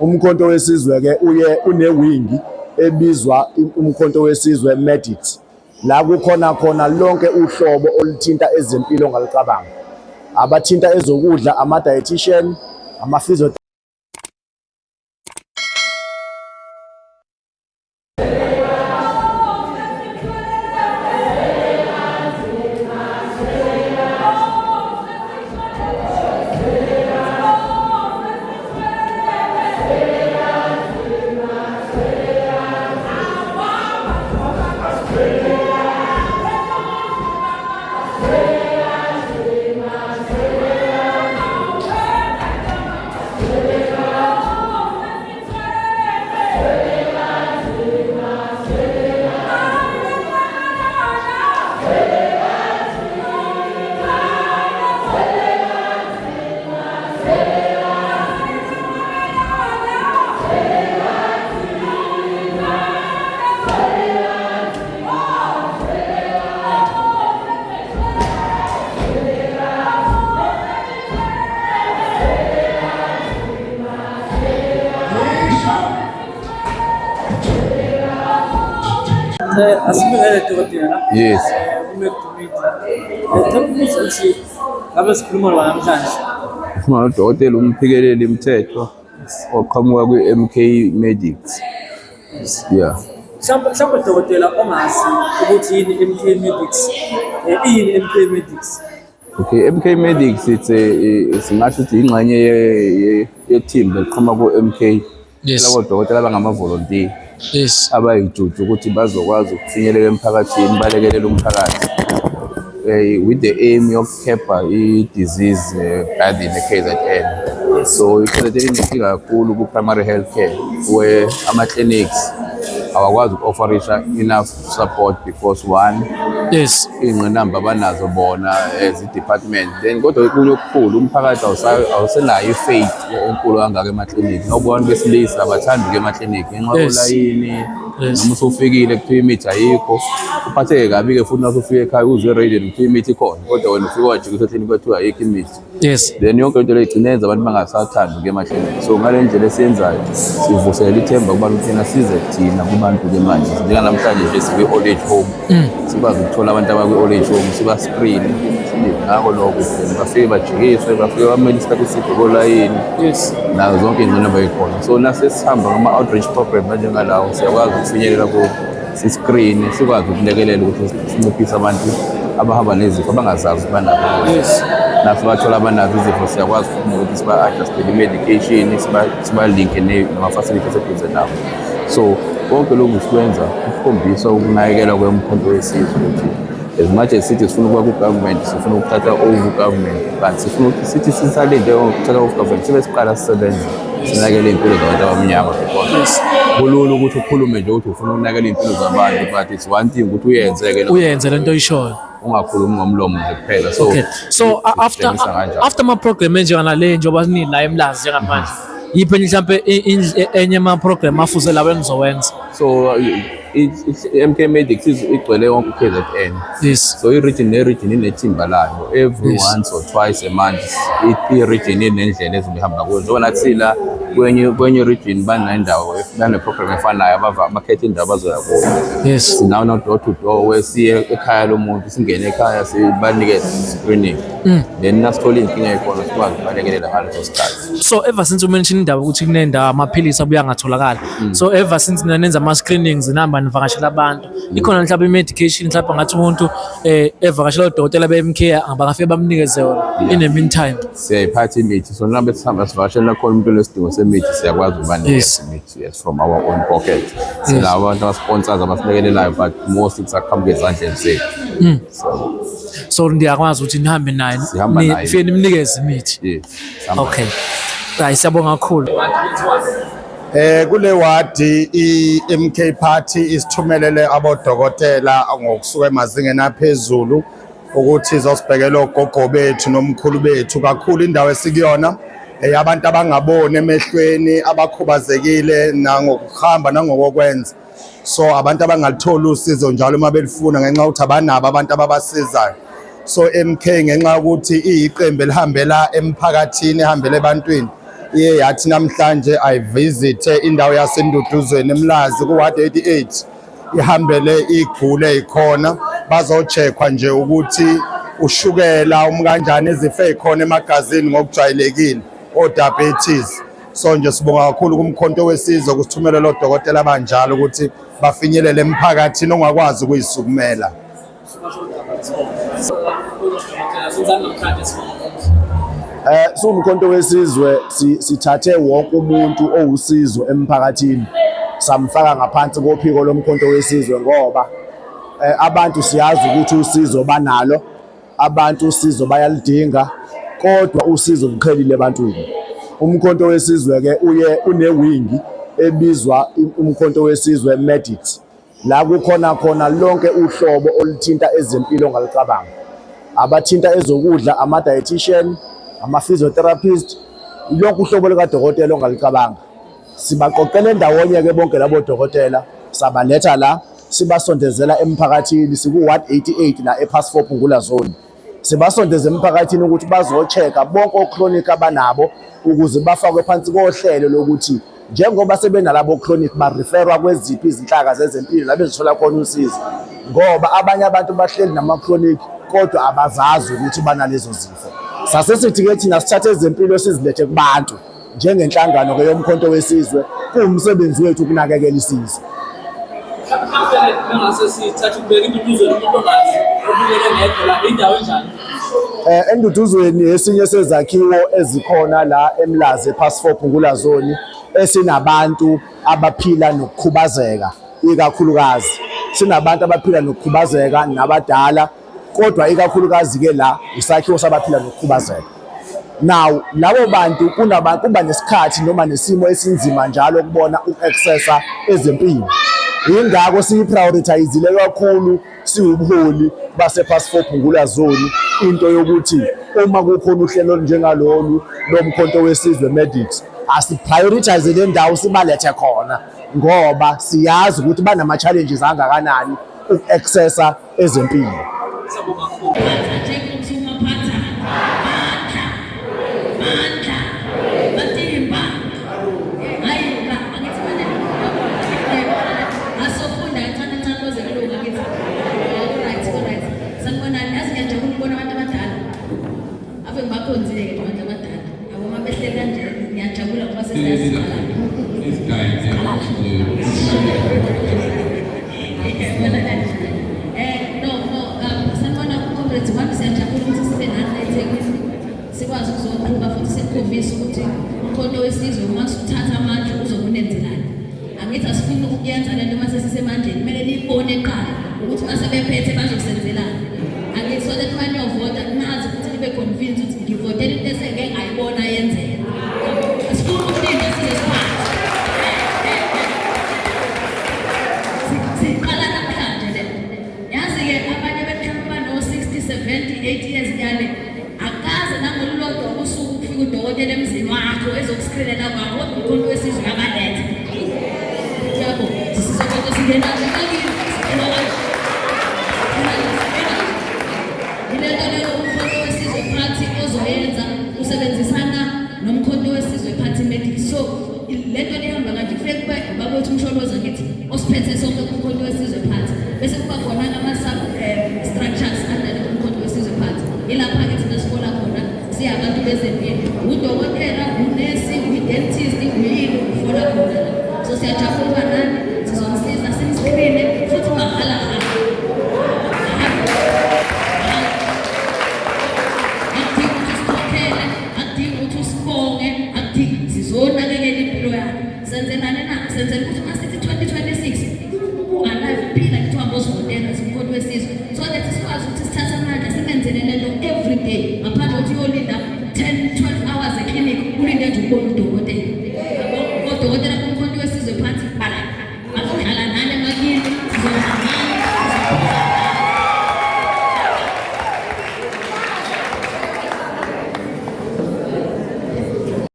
Umkhonto wesizwe ke uye unewingi ebizwa Umkhonto wesizwe Medics, la kukhona khona lonke uhlobo oluthinta ezempilo ongalucabanga, abathinta ezokudla, ama-dietitian, ama-physiotherapist. Asibingelele dokotela. Yes. Kume Media. Ngicela ukubuza ukuthi ngabe sikhuluma la namhlanje. Ukhuluma nodokotela uMphikeleli Mthethwa oqhamuka kwi-MK Medics. Yeah. Mhlawumbe mhlawumbe dokotela ongazi ukuthi yini MK Medics. Iyini MK Medics? Okay, MK Medics it's a singasho ukuthi ingxenye ye-team eqhamuka ku-MK. Labo dokotela abangamavolontiya abayijuju ukuthi bazokwazi ukufinyelela emphakathini, balekelele umphakathi with the aim yokukhepha i-disease burden e-KZN. So i-KZN inenkinga kakhulu ku-primary health care where ama-clinics awakwazi uku-offerisha enough support because one, iy'ngqinamba abanazo bona as i-department, then kodwa okunye okukhulu umphakathi awusenayo i-faith enkulu kangaka emaklinikhi, ngoba abantu besilisa abathandi ukuya emaklinikhi ngenxa yolayini. Noma usufikile kuthiwa imithi ayikho, uphatheke kabi-ke futhi nasufika ekhaya uzwe ereyidini kuthiwa imithi ikhona, kodwa wena ufike wajika useklinikhi kwathiwa ayikho imithi. Then yonke into le igcine yenza abantu bangasathandi ukuya emaklinikhi. So ngale ndlela esiyenzayo sivuselela ithemba kubantu, thina size thina kubantu-ke manje njenganamhlanje nje sikwi-old age home, sikwazi ukuthola abantu abakwi-old age home, siba-screen ngako lokho, then bafike bajikiswe, bafike bamele isikhathi eside kolayini nazo zonke iy'ngqinamba ey'khona. So nasesihamba ngama-outreach program anjengalawo siyakwazi ukufinyelela kubo, si-screen, sikwazi ukulekelela ukuthi sinciphise abantu abahamba nezifo abangazazi ukuthi banabo. Nasibathola abanazo izifo siyakwazi futhi nokuthi siba-adjustele i-medication, sibalinke nama-facility aseduze nabo. So konke lokhu sikwenza ukukhombisa ukunakekelwa kwemkhonto wesizwe ukuthi as much as sithi sifuna ukuba ku-government, sifuna ukuthatha over government, but sifuna ukuthi sithi sisalinde ukuthatha over government sibe siqala sisebenza sinakele iy'mpilo zabantu abamnyama, because kulula ukuthi ukhulume nje ukuthi ufuna ukunakela iy'mpilo zabantu, but it's one thing ukuthi uyenze-ke lokho. Uyenze lento oyishoyo. Ungakhulumi ngomlomo nje kuphela. So Okay. So after sitshengisa kanjalo. After ama program enjengalale njengoba sinila eMlazi njengamanje. Yiphi enye mhlambe enye ama program afuze lawo enizowenza? So i-MK Medics igcwele yonke u-KZN. So i-region ne-region inethimba layo. Every once or twice a month i-region inendlela ezobe ihamba kuyo. Njengoba nathi la kwenye region banendawo, bane-program efanayo, bakhetha indawo abazoya kuyo. Sinawo no door to door where siye ekhaya lomuntu, singene ekhaya sibanikeze screening. Then nasithola iy'nkinga ey'khona sikwazi ukubalekelela ngaleso sikhathi. So ever since umention indaba ukuthi kunendawo amaphilisi abuye angatholakali. So ever since nenza ama screenings nihamba nivakashela abantu. Ikhona mhlawumbe i-medication mhlawumbe ngathi umuntu evakashela udokotela be-MK bangafike bamnikeze yona in the meantime? Siyayiphatha imithi, so nabe sihamba sivakashela khona umuntu onesidingo semithi siyakwazi ukubanikeza imithi, yes, from our own pocket. Sinabo abantu abasponsors abasilekelelayo, but most kusaqhamuka ezandleni zethu. So So ndiyakwazi ukuthi nihambe naye Sihamba naye. nifike nimnikeze imithi. Yes. Sihamba. Okay. Hayi, siyabonga kakhulu. Kule wadi i-MK Party isithumelele abodokotela ngokusuka emazingeni aphezulu ukuthi izosibhekela ogogo bethu nomkhulu bethu, kakhulu indawo esikuyona eyabantu abangaboni emehlweni, abakhubazekile nangokuhamba nangokokwenza. So abantu abangalitholi usizo njalo uma belifuna ngenxa yokuthi abanabo abantu ababasizayo. So MK, ngenxa yokuthi iyiqembu elihambela emphakathini, ehambela ebantwini, Iye yathi namhlanje ayivisithe indawo yaseNduduzweni eMlazi ku-Ward 88, ihambele igule ikhona, bazocheckwa nje ukuthi ushukela umkanjani, izifo ey'khona emagazini ngokujwayelekile, o-diabetes. So nje sibonga kakhulu kuMkhonto weSizwe kusithumelela odokotela abanjalo ukuthi bafinyelele emphakathini ongakwazi ukuyisukumela. Siwumkhonto wesizwe sithathe wonke umuntu owusizo emphakathini, samfaka ngaphansi kophiko lomkhonto wesizwe, ngoba abantu siyazi ukuthi usizo banalo, abantu usizo bayalidinga, kodwa usizo luqhelile ebantwini. Umkhonto wesizwe ke uye unewingi ebizwa Umkhonto Wesizwe Medics, la kukhona khona lonke uhlobo oluthinta ezempilo ongalucabanga, abathinta ezokudla, ama-dietitian, ama-physiotherapist, lonke uhlobo likadokotela ongalucabanga. Sibaqoqele ndawonye-ke bonke labo dokotela, sabaletha la, sibasondezela emphakathini. Siku-ward 88 la ePass 4 Phungula Zone. Sibasondeze emphakathini ukuthi bazo-check-a bonke o-chronic abanabo ukuze bafakwe phansi kohlelo lokuthi njengoba sebenalabo chronic, ba-refer-wa kweziphi izinhlaka zezempilo la bezithola khona usizo, ngoba abanye abantu bahleli nama-chronic kodwa abazazi ukuthi banalezo zifo. Sase sithi-ke thina sithathe ezempilo sizilethe kubantu. Njengenhlangano-ke yoMkhonto Wesizwe, kuwumsebenzi wethu ukunakekela isizwe. Mhlawumbe bengase sithathe ukubeka Induduzweni, umuntu ongazi obukele ngedwa la, indawo enjani? Enduduzweni esinye sezakhiwo ezikhona la eMlazi ePass 4 Phungula Zone esinabantu abaphila nokukhubazeka ikakhulukazi. Sinabantu abaphila nokukhubazeka nabadala, kodwa ikakhulukazi ke la isakhiwo sabaphila nokukhubazeka. Now labo bantu kuba nesikhathi noma nesimo esinzima njalo kubona uku-accessa ezempilo. Yingakho siyi-prioritizile kakhulu siwubuholi base-Pass 4 Phungula Zone into yokuthi uma kukhona uhlelo olunjengalolu loMkhonto Wesizwe Medics, asi-prioritize le ndawo, sibalethe khona, ngoba siyazi ukuthi banama-challenges angakanani uku-accessa ezempilo. Siyabonga kakhulu. Jacob Zuma Phatha Mandla Mandla Matimba. Hayi la, angithi manje asofunda kancane kancane kuze kulunga, angithi? Alright, alright, sanibonani. Yazi ngiyajabula ukubona abantu abadala, ave ngibakhonzile-ke nje abantu abadala yabo. Uma behleli kanje ngiyajabula ngoba sesiyaziqala. Isigayi. Yabona kanje. No, sanibona comrades wami, siyajabula ukuthi sibe nani la eThekwini. Sikwazi ukuzoqhuba futhi sikukhombise ukuthi Umkhonto Wesizwe uma usuthatha amandla uzobe unenzelani. Angithi asifuni ukuyenza lento uma sesisemandleni, kumele niyibone kuqala ukuthi uma sebephethe bazosenzelani. Angithi so that uma niyovota nazi futhi nibe convinced ukuthi ngivotela into esengeke ngayibona yenzeka. Asifuni ukulinda size siphathe. Siqala namhlanje le. Yazi-ke abanye beqhamuka bano-60, 70, 80 years kuyale, akaze nangolulodwa usuku kufika udokotela emzini wakho ezokuskrinela kwakho, kodwa Umkhonto Wesizwe uyabaletha. Yabo, sizobe singena kini, singena kanje. Ilento leyo Umkhonto Wesizwe Party ozoyenza usebenzisana noMkhonto Wesizwe Party Medic. So lento lihamba kanje, kufike kube ubaba wethu uMsholozi, ngithi osiphethe sonke kuMkhonto Wesizwe Party, bese kuba khona ama-sub structures under uMkhonto Wesizwe Party. Ilapha-ke thina sikola khona siyabantu bezempilo, udokotela, unesi, uyi-dentist, uyini, ufola khona la. So siyajabula ukuba nani, sizomsiza simscreene futhi mahhala hhala. Akudingi ukuthi usikhokhele, akudingi ukuthi usibonge, akudingi, sizonakekela impilo yakho. Senzelane na? Senzela ukuthi uma sithi 2026 u-alive, uphila, kuthiwa ngozivotela siMkhonto Wesizwe, so that sikwazi ukuthi sithathe amandla simenzele lento every day ngaphandle kokuthi uyoli